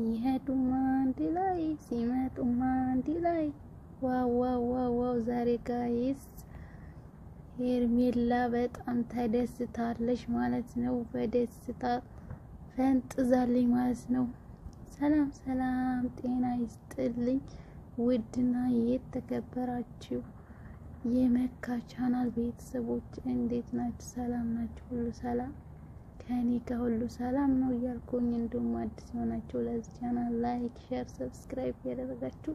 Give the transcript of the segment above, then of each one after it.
ይሄዱም አንድ ላይ፣ ሲመጡም አንድ ላይ። Wow, wow, wow, wow! ዛሬ guys ሄርሜላ በጣም ተደስታለች ማለት ነው። በደስታ ፈንጥዛለች ማለት ነው። ሰላም ሰላም፣ ጤና ይስጥልኝ ውድና የተከበራችሁ የመካ ቻናል ቤተሰቦች፣ እንዴት ናችሁ? ሰላም ናችሁ? ሁሉ ሰላም ከኔ ከሁሉ ሰላም ነው እያልኩኝ፣ እንዲሁም አዲስ የሆናችሁ ለዚህ ቻናል like፣ share፣ subscribe ያደረጋችሁ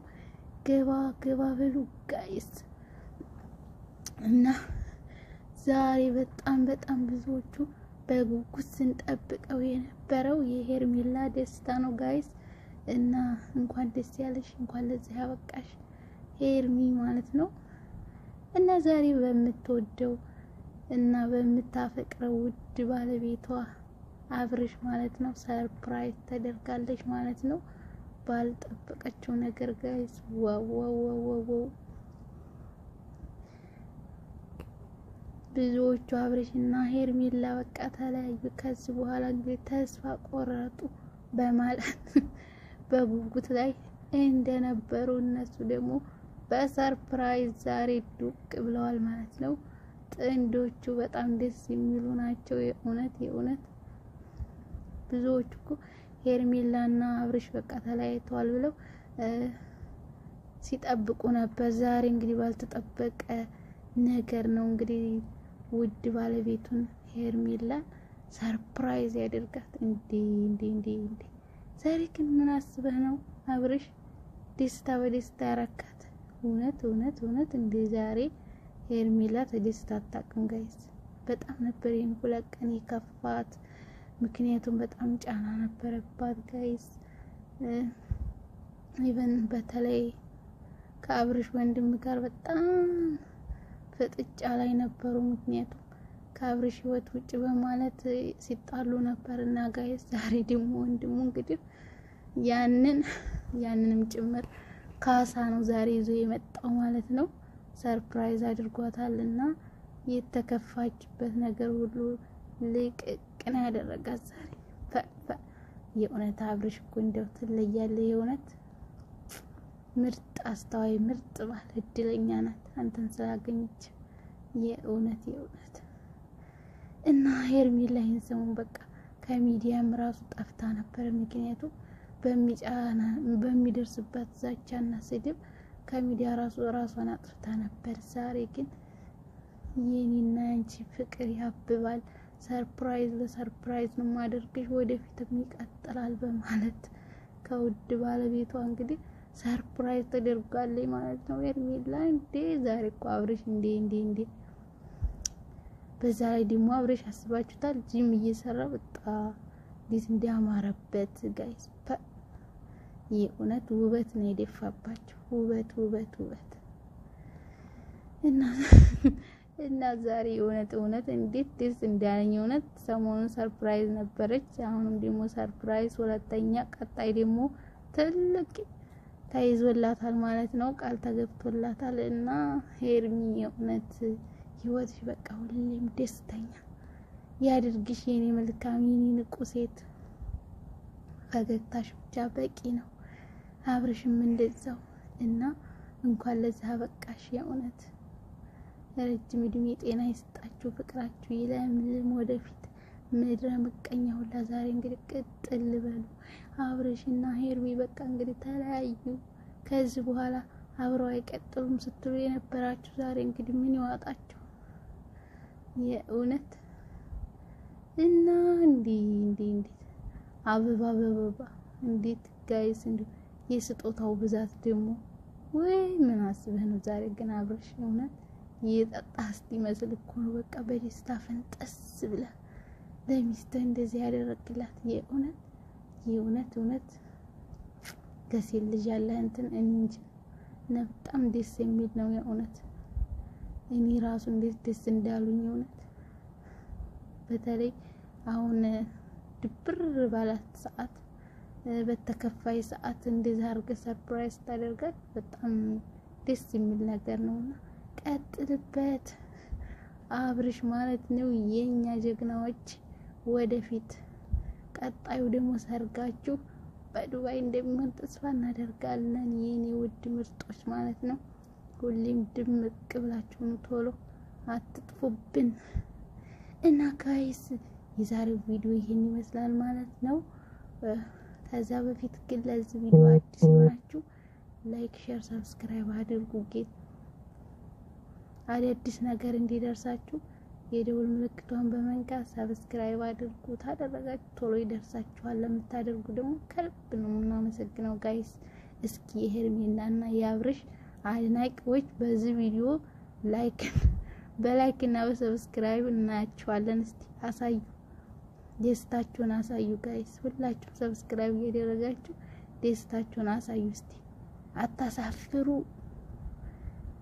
ገባ ገባ በሉ guys። እና ዛሬ በጣም በጣም ብዙዎቹ በጉጉት ስንጠብቀው የነበረው የሄርሜላ ደስታ ነው guys። እና እንኳን ደስ ያለሽ፣ እንኳን ለዚህ ያበቃሽ ሄርሚ ማለት ነው። እና ዛሬ በምትወደው እና በምታፈቅረው ውድ ባለቤቷ አብርሽ ማለት ነው surprise ተደርጋለች ማለት ነው። ባልጠበቀችው ነገር guys፣ wow, wow, wow, wow! ብዙዎቹ አብርሽ እና ሄርሜላ በቃ ተለያዩ፣ ከዚህ በኋላ እንግዲህ ተስፋ ቆረጡ በማለት በጉጉት ላይ እንደነበሩ እነሱ ደግሞ በ surprise ዛሬ ዱቅ ብለዋል ማለት ነው። ጥንዶቹ በጣም ደስ የሚሉ ናቸው። የእውነት የእውነት ብዙዎቹ እኮ ሄርሜላና አብርሽ በቃ ተለያይተዋል ብለው ሲጠብቁ ነበር። ዛሬ እንግዲህ ባልተጠበቀ ነገር ነው እንግዲህ ውድ ባለቤቱን ሄርሜላ surprise ያደርጋት። እንዴ እንዴ እንዴ እንዴ! ዛሬ ግን ምን አስበህ ነው አብርሽ ደስታ በደስታ ያረካት? እውነት እውነት እውነት እንዴ፣ ዛሬ ሄርሜላ ተደስታ አታውቅም guys። በጣም ነበር ይሄን 2 ቀን የከፋት። ምክንያቱም በጣም ጫና ነበረባት guys። Even በተለይ ከአብርሽ ወንድም ጋር በጣም ፍጥጫ ላይ ነበሩ። ምክንያቱም ከአብርሽ ሕይወት ውጭ በማለት ሲጣሉ ነበር እና guys ዛሬ ደግሞ ወንድሙ እንግዲህ ያንንም ጭምር ካሳ ነው ዛሬ ይዞ የመጣው ማለት ነው። Surprise አድርጓታል እና የተከፋችበት ነገር ሁሉ ልቅቅን ያደረጋት ዛሬ። የእውነት አብርሽ እኮ እንደው ትለያለህ። የእውነት ምርጥ አስተዋይ፣ ምርጥ ባል፣ እድለኛ ናት አንተን ስላገኘች። የእውነት የእውነት እና ሄርሜላ ይህን ሰሞን በቃ ከሚዲያም ራሱ ጠፍታ ነበር። ምክንያቱም በሚጫና በሚደርስባት ዛቻና ስድብ ከሚዲያ ራሱ ራሷን አጥፍታ ነበር። ዛሬ ግን የኔና ያንቺ ፍቅር ያብባል፣ surprise ለ surprise ነው ማደርግሽ፣ ወደፊትም ይቀጥላል በማለት ከውድ ባለቤቷ እንግዲህ surprise ተደርጓለች ማለት ነው። ሄርሜላ እንዴ፣ ዛሬ እኮ አብርሽ እንዴ እንዴ እንዴ! በዛ ላይ ደግሞ አብርሽ አስባችሁታል? ጂም እየሰራ በጣም እንዴት እንዲያማረበት guys። የእውነት ውበት ነው የደፋባቸው። ውበት ውበት ውበት። እና ዛሬ እውነት እውነት እንዴት ደስ እንዳለኝ እውነት። ሰሞኑን surprise ነበረች። አሁንም ደግሞ surprise ሁለተኛ፣ ቀጣይ ደግሞ ትልቅ ተይዞላታል ማለት ነው። ቃል ተገብቶላታል። እና ሄርሚ የእውነት ህይወትሽ በቃ ሁሌም ደስተኛ ያድርግሽ የኔ መልካም፣ የኔ ንቁ ሴት። ፈገግታሽ ብቻ በቂ ነው። አብርሽም እንደዛው እና እንኳን ለዚህ አበቃሽ። የእውነት ረጅም እድሜ ጤና ይስጣችሁ፣ ፍቅራችሁ ይለምልም ወደፊት። ምድረ ምቀኛ ሁላ ዛሬ እንግዲህ ቅጥል በሉ። አብርሽና ሄርሚ በቃ እንግዲህ ተለያዩ፣ ከዚህ በኋላ አብረው አይቀጥሉም ስትሉ የነበራችሁ ዛሬ እንግዲህ ምን ይዋጣችሁ የእውነት። እና እንዲ እንዲ እንዴት አበባ በአበባ እንዴት guys! እንዲ የስጦታው ብዛት ደግሞ ወይ ምን አስበህ ነው ዛሬ ግን አብርሽ? እውነት የጠጣ እስኪመስል እኮ ነው። በቃ በደስታ ፈንጠስ ብለህ ለሚስትህ እንደዚህ ያደረግላት። የእውነት የእውነት እውነት ለሴት ልጅ ያለህ እንትን እኔ እንጃ፣ እና በጣም ደስ የሚል ነው የእውነት። እኔ ራሱ እንዴት ደስ እንዳሉኝ እውነት። በተለይ አሁን ድብር ባላት ሰዓት፣ በተከፋይ ሰዓት እንደዛ አድርገህ surprise ታደርጋት በጣም ደስ የሚል ነገር ነውና ቀጥልበት አብርሽ ማለት ነው። የኛ ጀግናዎች ወደፊት ቀጣዩ ደግሞ ሰርጋችሁ በዱባይ እንደሚሆን ተስፋ እናደርጋለን። የኔ ውድ ምርጦች ማለት ነው። ሁሌም ድምቅ ብላችሁ ቶሎ አትጥፉብን። እና guys፣ የዛሬው ቪዲዮ ይህን ይመስላል ማለት ነው። ከዛ በፊት ግን ለዚህ ቪዲዮ አዲስ የሆናችሁ like፣ share፣ subscribe አድርጉ። ጌት አዳዲስ ነገር እንዲደርሳችሁ የደውል ምልክቷን በመንካት subscribe አድርጉ። ታደረጋችሁ ቶሎ ይደርሳችኋል። ለምታደርጉ ደግሞ ከልብ ነው የምናመሰግነው guys። እስኪ የሄርሜላና የአብርሽ አድናቂዎች በዚህ ቪዲዮ like በ like እና በ subscribe እናያችኋለን። እስቲ አሳዩ፣ ደስታችሁን አሳዩ guys። ሁላችሁም subscribe እያደረጋችሁ ደስታችሁን አሳዩ እስቲ፣ አታሳፍሩ።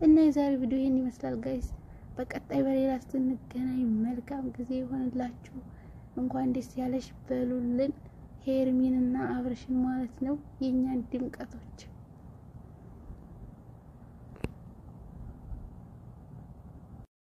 እና የዛሬ ቪዲዮ ይሄን ይመስላል guys። በቀጣይ በሌላ ስንገናኝ መልካም ጊዜ ይሆንላችሁ። እንኳን ደስ ያለሽ በሉልን ሄርሚንና አብርሽን ማለት ነው፣ የእኛን ድምቀቶች።